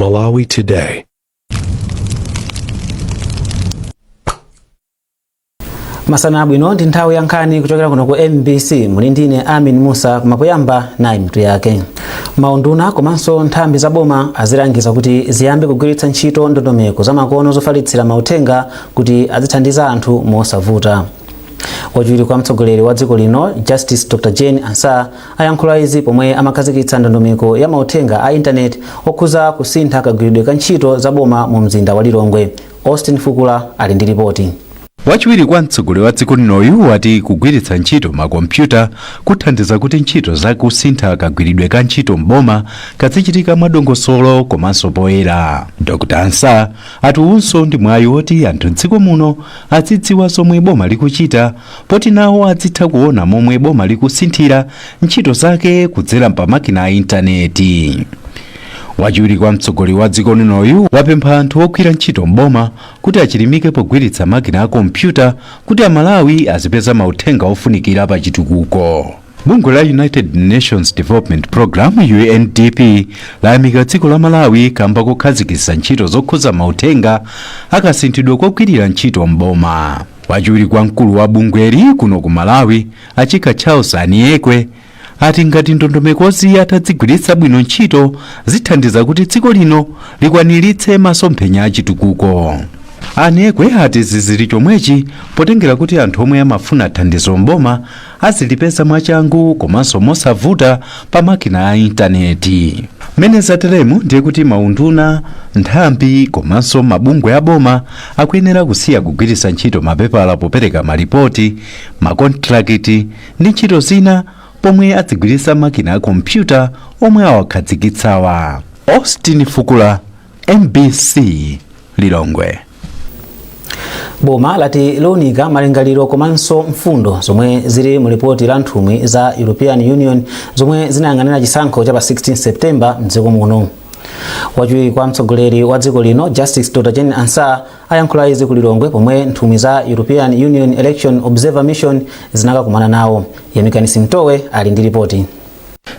Malawi Today. Masana abwino, ndi nthawi ya nkhani kuchokera kuno ku MBC. Muli ndine Amin Musa. Kumapoyamba nayi mitu yake. Maunduna komanso nthambi za boma azilangiza kuti ziyambe kugwiritsa ntchito ndondomeko zamakono zofalitsira mauthenga kuti azithandiza anthu mosavuta. Wachiwiri kwa mtsogoleri wa dziko lino, Justice Dr Jane Ansah, ayankhula izi pomwe amakhazikitsa ndondomeko ya mauthenga a intaneti okhuza kusintha kagwiridwe ka ntchito za boma mu mzinda wa Lilongwe. Austin Fukula ali ndi ripoti. Wachiwiri kwa mtsogoleri wa dziko linoyu wati kugwiritsa ntchito makompyuta kuthandiza kuti ntchito za kusintha kagwiridwe ka ntchito m'boma kazichitika mwadongosolo komanso poyera. Dr Ansah ati uwunso ndi mwayi woti anthu mdziko muno azidziwa zomwe boma likuchita, poti nawo azitha kuona momwe boma likusinthira ntchito zake kudzera pa makina a intaneti. Wachiwiri kwa mtsogoleri wa dziko linoyu wapempha anthu ogwira ntchito m'boma kuti achilimike pogwiritsa makina a kompyuta kuti Amalawi azipeza mauthenga ofunikira pa chitukuko. Bungwe la United Nations Development Program, UNDP, layamika dziko la Malawi kamba kokhazikitsa ntchito zokhuza mauthenga akasinthidwe kogwirira ntchito m'boma. Wachiwiri kwa mkulu wa bungweli kuno ku Malawi, Achika Charles Aniekwe, ati ngati ndondomekozi atadzigwiritsa bwino ntchito, zithandiza kuti dziko lino likwaniritse masomphenya achitukuko. Aniekwe ati zizili chomwechi potengera kuti anthu omwe amafuna thandizo m'boma azilipeza mwachangu komanso mosavuta pa makina a intaneti. Mmene zateremu, ndiye kuti maunduna, nthambi komanso mabungwe a boma akuyenera kusiya kugwiritsa ntchito mapepala popereka malipoti, makontrakiti ndi ntchito zina, pomwe adzigwiritsa makina a kompyuta omwe awakhazikitsawa. Austin Fukula, MBC, Lilongwe. Boma lati liunika malingaliro komanso mfundo zomwe zili mu lipoti la nthumwi za European Union zomwe zinayang'anira chisankho cha pa 16 September mdziko muno. Wachiwiri kwa mtsogoleri wa dziko lino, Justice Dr Jane Ansah, ayankhula izi ku Lilongwe pomwe nthumwi za European Union Election Observer Mission zinakakumana nawo. Yamikani Simtowe ali ndi ripoti.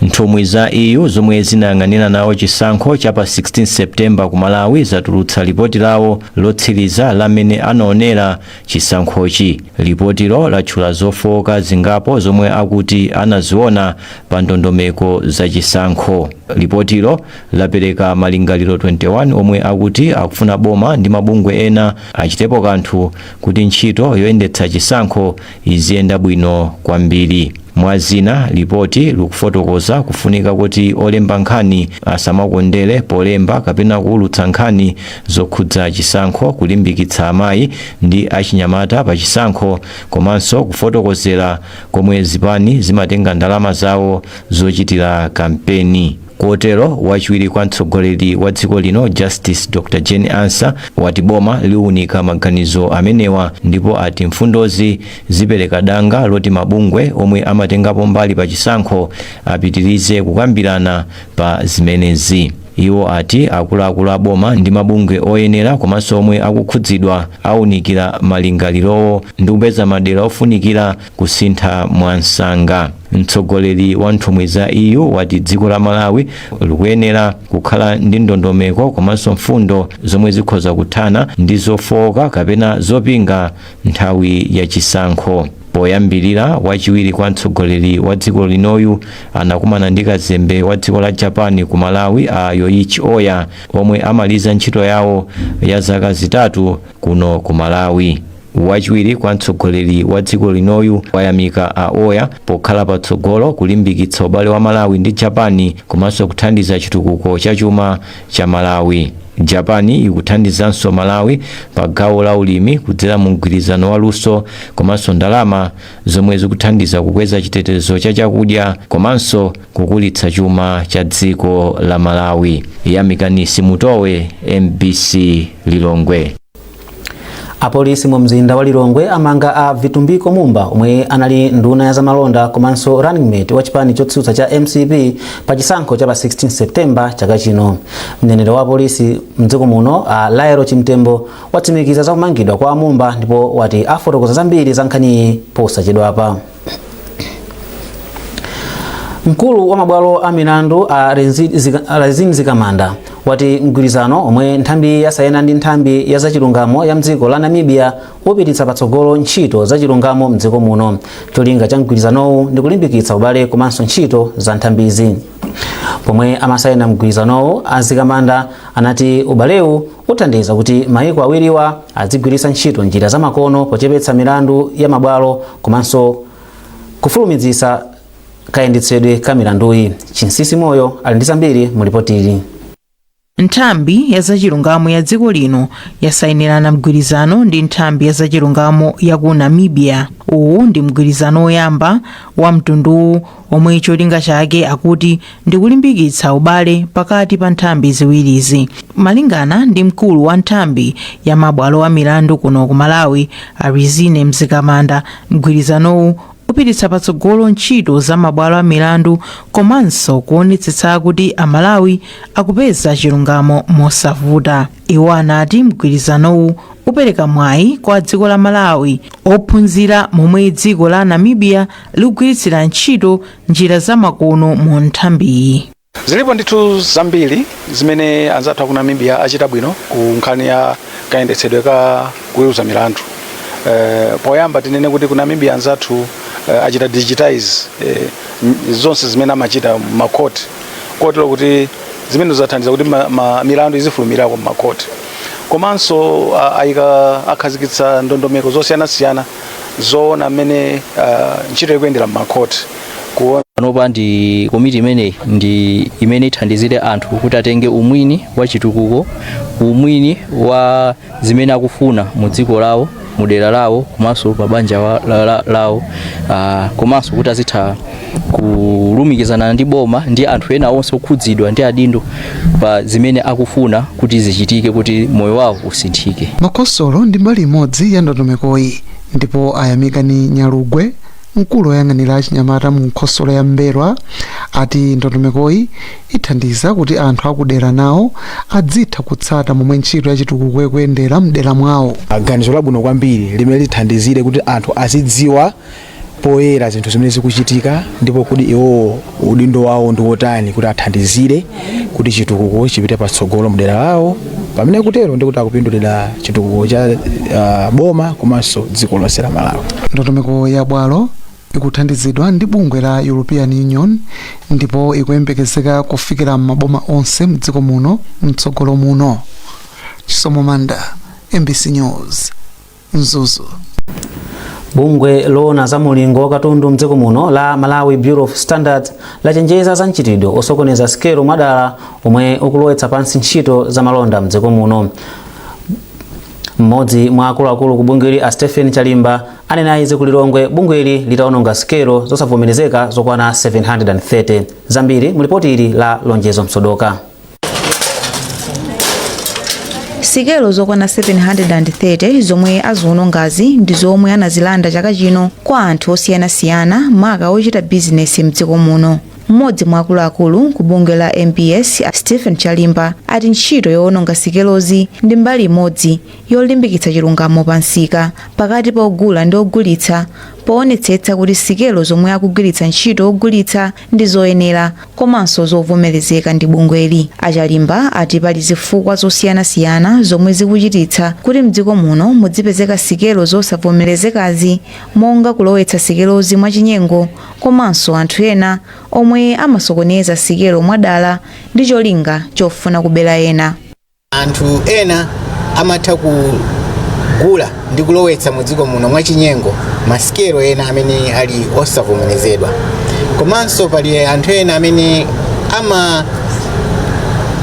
Nthumwi za EU zomwe zinayang'anira nawo chisankho cha pa 16 September ku Malawi zatulutsa lipoti lawo lotsiriza lamene anaonera chisankhochi. Lipotilo latchula zofowoka zingapo zomwe akuti anaziona pa ndondomeko za chisankho. Lipotilo lapereka malingaliro 21 omwe akuti akufuna boma ndi mabungwe ena achitepo kanthu kuti ntchito yoyendetsa chisankho iziyenda bwino kwambiri. Mwa zina, lipoti likufotokoza kufunika kuti olemba nkhani asamakondere polemba kapena kuwulutsa nkhani zokhudza chisankho, kulimbikitsa amayi ndi achinyamata pa chisankho, komanso kufotokozera komwe zipani zimatenga ndalama zawo zochitira kampeni. Kotero wachiwiri kwa mtsogoleri wa dziko lino, Justice Dr Jane Ansah, wati boma liwunika maganizo amenewa ndipo ati mfundozi zipereka danga loti mabungwe omwe amatengapo mbali pa chisankho apitirize kukambirana pa zimenezi. Iwo ati akuluakulu a boma ndi mabungwe oyenera komanso omwe akukhudzidwa awunikira malingalirowo ndi kupeza madera ofunikira kusintha mwansanga. Mtsogoleri wa nthumwi za EU wati dziko la Malawi likuyenera kukhala ndi ndondomeko komanso mfundo zomwe zikhoza kuthana ndi zofowoka kapena zopinga nthawi ya chisankho. Poyambirira, wachiwiri kwa mtsogoleri wa dziko linoyu anakumana ndi kazembe wa dziko la Japan ku Malawi, a Yoichi Oya, omwe amaliza ntchito yawo ya zaka 3 kuno ku Malawi. Wachiwiri kwa mtsogoleri wa dziko linoyu wayamika a Oya pokhala patsogolo kulimbikitsa ubale wa Malawi ndi Japan komanso kuthandiza chitukuko cha chuma cha Malawi. Japan ikuthandizanso Malawi pa gawo la ulimi kudzera mu mgwirizano wa luso komanso ndalama zomwe zikuthandiza kukweza chitetezo cha chakudya komanso kukulitsa chuma cha dziko la Malawi. Yamikani Simutowe, MBC, Lilongwe. Apolisi mu mzinda wa Lilongwe amanga a Vitumbiko Mumba, omwe anali nduna ya zamalonda komanso running mate wa chipani chotsutsa cha MCP pa chisankho cha pa 16 September chaka chino. Mneneri wa polisi mdziko muno, a Laelo Chimtembo, watsimikiza za kumangidwa kwa Mumba ndipo wati afotokoza zambiri za nkhaniyi posachedwapa. Mkulu wa mabwalo a milandu, a Rizine Mzikamanda, Wati mgwirizano omwe nthambi yasayina ndi nthambi ya zachilungamo ya mdziko la Namibia upititsa patsogolo ntchito zachilungamo mdziko muno. Cholinga cha mgwirizanowu ndi kulimbikitsa ubale komanso ntchito za nthambizi. Pomwe amasayina mgwirizanowu, a Mzikamanda anati ubalewu uthandiza kuti mayiko awiriwa azigwiritsa ntchito njira zamakono pochepetsa milandu ya mabwalo komanso kufulumizitsa kayendetsedwe ka milanduyi. Chinsisi Moyo ali ndi zambiri mu ripotili. Nthambi ya zachilungamo ya dziko lino yasayinirana mgwirizano ndi nthambi ya zachilungamo ya ku Namibia. Uwu ndi mgwirizano woyamba wa mtunduwu omwe cholinga chake akuti ndi kulimbikitsa ubale pakati pa nthambi ziwirizi. Malingana ndi mkulu wa nthambi ya mabwalo a milandu kuno ku Malawi, a Rizine Mzikamanda, mgwirizanowu upititsa patsogolo ntchito za mabwalo a milandu komanso kuonetsetsa kuti Amalawi akupeza chilungamo mosavuta. Iwo anati mgwirizanowu upereka mwayi kwa dziko la Malawi ophunzira momwe dziko la Namibia likugwiritsira ntchito njira zamakono mu nthambiyi. Zilipo ndithu zambiri zimene anzathu aku Namibia achita bwino ku nkhani ya kayendetsedwe ka kuweruza milandu. Poyamba tinene kuti ku Namibia anzathu achita digitize zonse zimene amachita m'makhoti, kotero kuti zimene zathandiza kuti milandu izifulumirako m'makhoti. Komanso ayika, akhazikitsa ndondomeko zosiyanasiyana zoona mmene ntchito ikuyendera m'makhoti kuona. Panopa ndi komiti imeneyi ndi imene ithandizire anthu kuti atenge umwini wa chitukuko, umwini wa zimene akufuna mu dziko lawo, mu dera lawo komanso pa banja lawo, komanso kuti azitha kulumikizana ndi boma ndi anthu ena onse okhudzidwa ndi adindo pa zimene akufuna kuti zichitike kuti moyo wawo usinthike. Makhonsolo ndi mbali imodzi ya ndondomekoyi, ndipo Ayamikani Nyalugwe, mkulu woyang'anira achinyamata mu nkhonsolo ya M'mbelwa, ati ndondomekoyi ithandiza kuti anthu akudera nawo adzitha kutsata momwe ntchito ya chitukuko ikuyendera mdera mwawo. Ganizo labwino kwambiri limene lithandizire kuti anthu azidziwa poyera zinthu zimene zikuchitika, ndipo kuti iwowo udindo wawo ndi wotani kuti athandizire kuti chitukuko chipite patsogolo mdera lawo. Pamene kutero ndikuti akupindulira chitukuko cha boma komanso dziko lonse la Malawi. Ndondomeko ya bwalo ikuthandizidwa ndi bungwe la European Union ndipo ikuyembekezeka kufikira maboma onse mdziko muno mtsogolo muno. Chisomo Manda, MBC News, Mzuzu. Bungwe loona za mulingo wa katundu mdziko muno la Malawi Bureau of Standards lachenjeza za mchitidwe osokoneza sikelo mwadala omwe ukulowetsa pansi ntchito za malonda mdziko muno. Mmodzi mwa akuluakulu ku bungweli, a Stephen Chalimba, anena izi ku Lilongwe bungweli litaononga sikelo zosavomerezeka zokwana 730. Zambiri mu lipoti ili la Lonjezo Msodoka. Sikelo zokwana 730 zomwe aziwonongazi ndi zomwe anazilanda chaka chino kwa anthu osiyanasiyana, maka ochita bizinesi mdziko muno. Mmodzi mwa akuluakulu ku bungwe la MBS, Stephen Chalimba, ati ntchito yowononga sikelozi ndi mbali imodzi yolimbikitsa chilungamo pa msika pakati pa ogula ndi ogulitsa, poonetsetsa kuti sikelo zomwe akugwiritsa ntchito ogulitsa ndi zoyenera komanso zovomerezeka ndi bungweli. Achalimba ati pali zifukwa zosiyanasiyana zomwe zikuchititsa kuti mdziko muno mudzipezeka sikelo zosavomerezekazi, monga kulowetsa sikelozi mwachinyengo komanso anthu ena omwe amasokoneza sikelo mwadala ndi cholinga chofuna kubera ena. Anthu ena amatha kugula ndi kulowetsa mu dziko muno mwachinyengo masikelo ena amene ali osavomerezedwa. Komanso pali anthu ena amene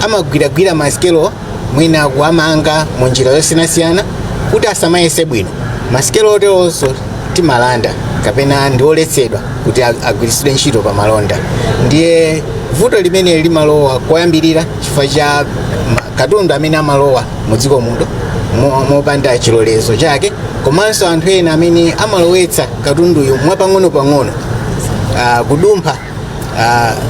amagwiragwira masikelo, mwina kuwamanga mu njira yosiyanasiyana kuti asamayese bwino. Masikelo oteronso timalanda kapena ndi oletsedwa kuti agwiritsidwe ntchito pa malonda. Ndiye vuto limene limalowa koyambirira chifukwa cha katundu amene amalowa mu dziko muno mopanda chilolezo chake, komanso anthu ena amene amalowetsa katunduyu mwapang'ono-pang'ono, kudumpha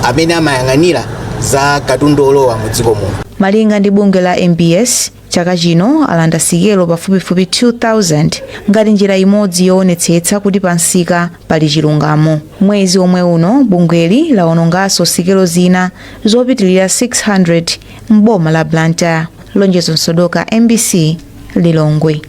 amene amayang'anira za katundu olowa mu dziko muno. Malinga ndi bungwe la MBS, chaka chino alanda sikelo pafupifupi 2000 ngati njira imodzi yoonetsetsa kuti pansika pali chilungamo. Mwezi omwe uno bungweli lawononganso sikelo zina zopitilira 600 m'boma la Blantyre. Lonjezo Msodoka, MBC, Lilongwe.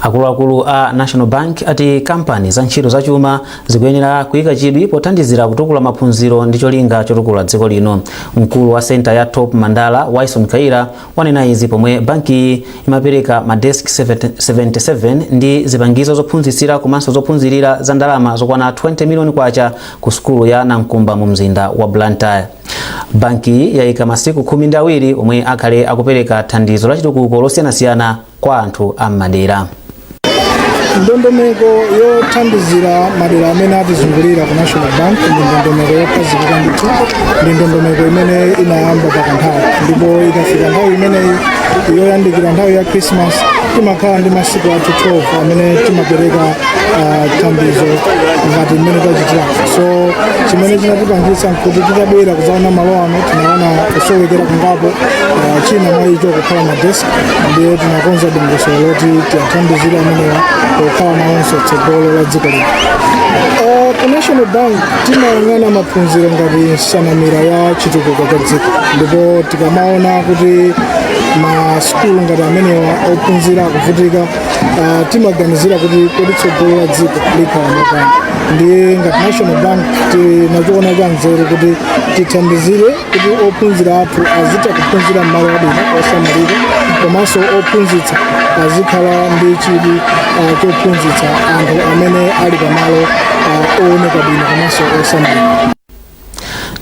Akuluakulu a National Bank ati kampani za ntchito zachuma zikuyenera kuyika chidwi pothandizira kutukula maphunziro ndi cholinga chotukula dziko lino. Mkulu wa senta ya Top Mandala, Wison Kaira, wanena izi pomwe bankiyi imapereka madesk 77 ndi zipangizo zophunzitsira komanso zophunzirira za ndalama zokwana 20 miliyoni kwacha ku sukulu ya Nankumba mu mzinda wa Blantyre. Bankiyi yayika masiku 12 omwe akhale akupereka thandizo la chitukuko losiyanasiyana kwa anthu am'madera. Ndondomeko yothandizira madera amene atizungulira ku National Bank ndi ndondomeko yokhazikika ndithu. Ndi ndondomeko imene inayamba pakanthawi, ndipo ikafika nthawi imeneyi yoyandikira nthawi ya Christmas, timakhala ndi masiku athu 12 amene timapereka thandizo ngati mmene tachitira. So chimene chinatipangitsa nkuti titabwera kudzaona malo ano, tinaona kusowekera kungapo, china mwa icho kukhala madesk. Ndiye tinakonza dongosolo loti tiyathandizire amenewa pokhala nawonso tsogolo la dziko lino. Ku National Bank timayang'ana maphunziro ngati nsanamira ya chitukuko cha dziko, ndipo tikamaona kuti masukulu ngati amenewa ophunzira akuvutika, timaganizira kuti kodi tsogolo la dziko likhala motani? Ndiye ngati National Bank tinachiona cha nzeru kuti tithandizire kuti ophunzira athu azitha kuphunzira m'malo abwino osamalika, komanso ophunzitsa azikhala ndi chidwi chophunzitsa anthu amene ali pamalo ooneka bwino komanso osamalika.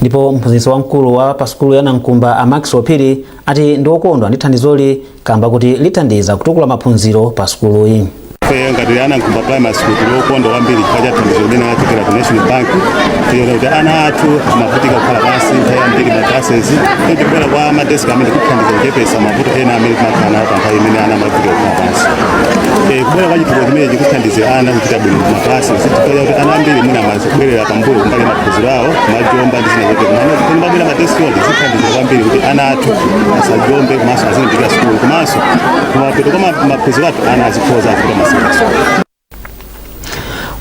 Ndipo mphunzitsi wamkulu wa pa sukulu ya Nankumba, a Maxwell Phiri, ati ndi okondwa ndi thandizoli kamba kuti lithandiza kutukula maphunziro pa sukuluyi. Ife ngati a Nankumba Primary School tili okondwa kwambiri chifukwa cha thandizo limene lachokera ku National Bank. Tiona kuti ana athu amavutika kukhala pansi nthawi yambiri ma classes. Kubwera kwa madesk amene kuthandiza kuchepesa mavuto ena amene timakhala nawo pa nthawi imene ana amavutika kukhala pansi. Kubwera kwa chitukuko chimene chikuthandizira ana kuchita bwino ma classes, chifukwa chakuti ana ambiri mwina amabwerera pambuyo kumbali maphunziro awo, kumajomba ndi zina zotero. Komano pamene pabwera madesk onse, zithandizira kwambiri kuti ana athu asajombe, komanso azilimbikira sukulu, komanso kumapeto kwa maphunziro athu ana azikhoza, azipita masecondary school.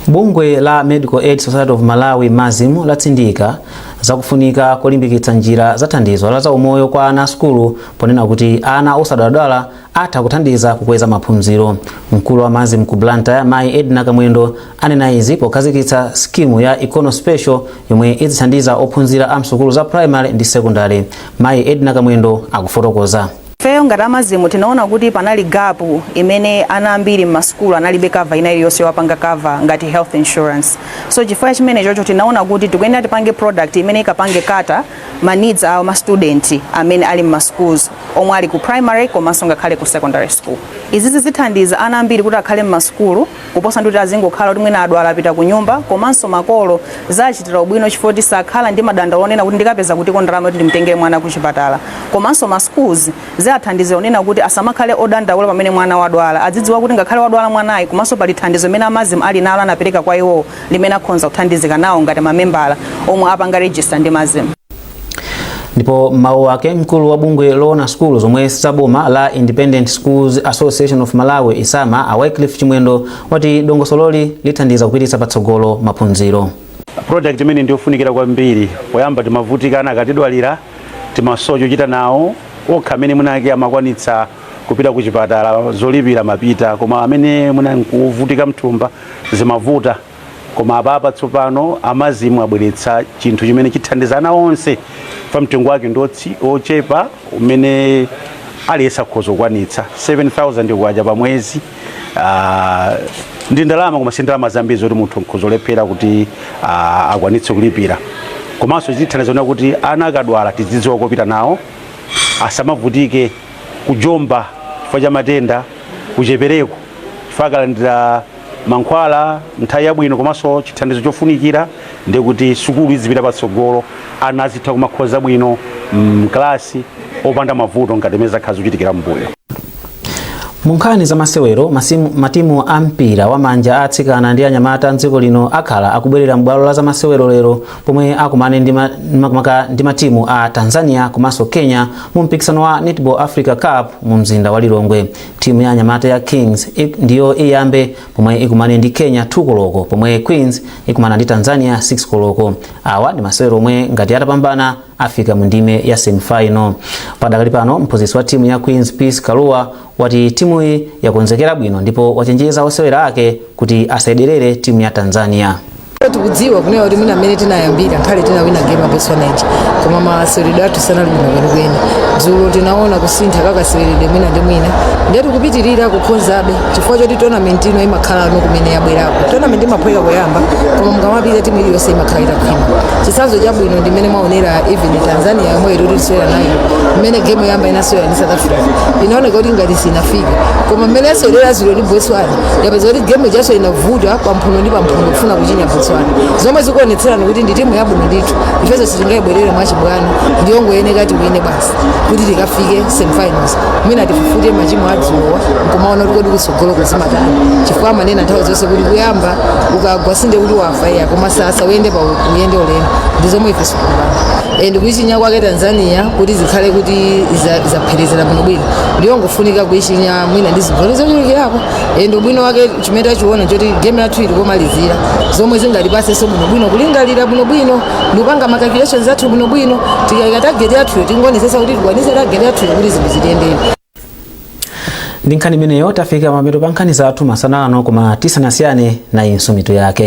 Bungwe la Medical Aid Society of Malawi, MASM, latsindika zakufunika kulimbikitsa njira za thandizo la zaumoyo kwa ana asukulu, ponena kuti ana osadwaladwala atha kuthandiza kukweza maphunziro. Mkulu wa MASM ku Blantyre, mayi Edna Kamwendo, anena izi pokhazikitsa skimu ya Econo Special yomwe izithandiza ophunzira a msukulu za primary ndi secondary. Mayi Edna Kamwendo akufotokoza. Ifeyo ngati a MASM tinaona kuti panali gap imene ana ambiri m'masukulu analibe cover ina iliyonse yowapanga cover ngati health insurance. So chifukwa chimene chocho tinaona kuti tikuyenera tipange product imene ikapange cater ma needs awo ma student amene ali m'ma schools omwe ali ku primary komanso ngakhale ku secondary school. Izizi zithandiza ana ambiri kuti akhale m'masukulu kuposa ndi kuti azingokhala kuti mwina adwala apita ku nyumba. Komanso makolo zachitira ubwino chifukwa kuti sakhala ndi madandaulo onena kuti ndikapeza kuti ndalama kuti ndimtengere mwana ku chipatala. Komanso ma schools ziathandizira onena kuti asamakhale odandaula pamene mwana wadwala, azidziwa kuti ngakhale wadwala mwanayi, komanso pali thandizo limene a MASM ali nalo, anapereka kwa iwo, limene akhonza kuthandizika nawo ngati mamembala omwe apanga register ndi MASM. Ndipo mawu ake, mkulu wa bungwe loona sukulu zomwe zaboma la Independent Schools Association of Malawi, ISAMA, a Wycliffe Chimwendo, wati dongosololi lithandiza kupititsa patsogolo maphunziro. Product imene ndiyofunikira kwambiri. Poyamba timavutika, ana akatidwalira timasowa chochita nawo. Okha amene mwinake amakwanitsa kupita ku chipatala zolipira mapita, koma amene mwina nkuvutika mthumba zimavuta. Koma apapa tsopano a MASM abweretsa chinthu chimene chithandiza ana onse pa mtengo wake ndi ochepa umene aliyense akhoza kukwanitsa, 7000 kwacha pa mwezi. Ndi ndalama, koma si ndalama zambiri zoti munthu nkhoza kulephera kuti akwanitse kulipira. Komanso zithandiza kuti ana akadwala tizidziwa kopita nawo, asamavutike kujomba chifukwa cha matenda, kuchepereko, chifukwa akalandira mankhwala nthawi yabwino komanso chithandizo chofunikira, ndi kuti sukulu izipita patsogolo, ana azitha kumakhoza bwino mklasi opanda mavuto ngati imene zakhala zikuchitikira mbuyo. Mu nkhani za masewero, matimu a mpira wa manja a atsikana ndi anyamata mdziko lino akhala akubwerera m'bwalo la zamasewero lero pomwe akumane ndi matimu a Tanzania komanso Kenya mu mpikisano wa Netball Africa Cup mu mzinda wa Lilongwe. Timu ya anyamata ya Kings ndiyo iyambe pomwe ikumane ndi Kenya 2 koloko, pomwe Queens ikumana ndi Tanzania 6 koloko. Awa ndi masewero omwe ngati atapambana afika mu ndime ya semifinal. Padakali pano, mphunzitsi wa timu ya Queens, Peace Kalua, wati timuyi yakonzekera bwino ndipo wachenjeza osewera ake kuti asayederere timu ya Tanzania. Tikudziwa kunena kuti mwina mmene tinayambira, nkhale tinawina game ya Botswana ija, koma maseweredwe athu sanali bwino kwenikweni. Dzulo tinaona kusintha kakaseweredwe mwina ndi mwina, ndiye tikupitirira kukhonzabe chifukwa choti tournament ino imakhala ano kumene yabwerako. Tournament imaphweka poyamba, koma mukamapita timu iliyonse imakhala itakhwima. Chitsanzo chabwino ndi mmene mwaonera even Tanzania yomwe iri tisewera nayo, mmene game yoyamba inasewera ndi South Africa inaoneka kuti ngati sinafike, koma mmene yasewera dzulo ndi Botswana yapeza kuti game ijaso inavuta pamphuno ndi pamphuno kufuna kuchinya Botswana, zomwe zikuonetserani kuti ndi timu yabwino ndithu. Ifenso sitingayibwerere mwachibwana, ndiyongoyeneka tiwine basi kuti tikafike semifinals, mwina tifufute machimo adzulowa nkumaona kuti kodi kutsogolo kuzimatani, chifukwa amanena nthawi zonse kuti kuyamba ukagwa sinde kuti wafa iya, koma sasa uyende pa uyende ulendo, ndi zomwe ife sikupanga. And kuichinya kwake Tanzania kuti zikhale kuti zapherezera bwinobwino, ndiyongofunika kuichinya mwina ndi zigoli zochulukirapo. And ubwino wake chimene tachiona choti game yathu ili komalizira, zomwe zingatipasenso bwinobwino kulingalira bwinobwino ndikupanga ma calculations athu bwinobwino. Tikayika target yathuyo, tingonesesa kuti tikwanise target yathuyo kuti zinthu zitiyendere. Ndi nkhani imeneyo tafika mapeto pa nkhani zathu masana ano, koma tisanasiyane nayinso mitu yake.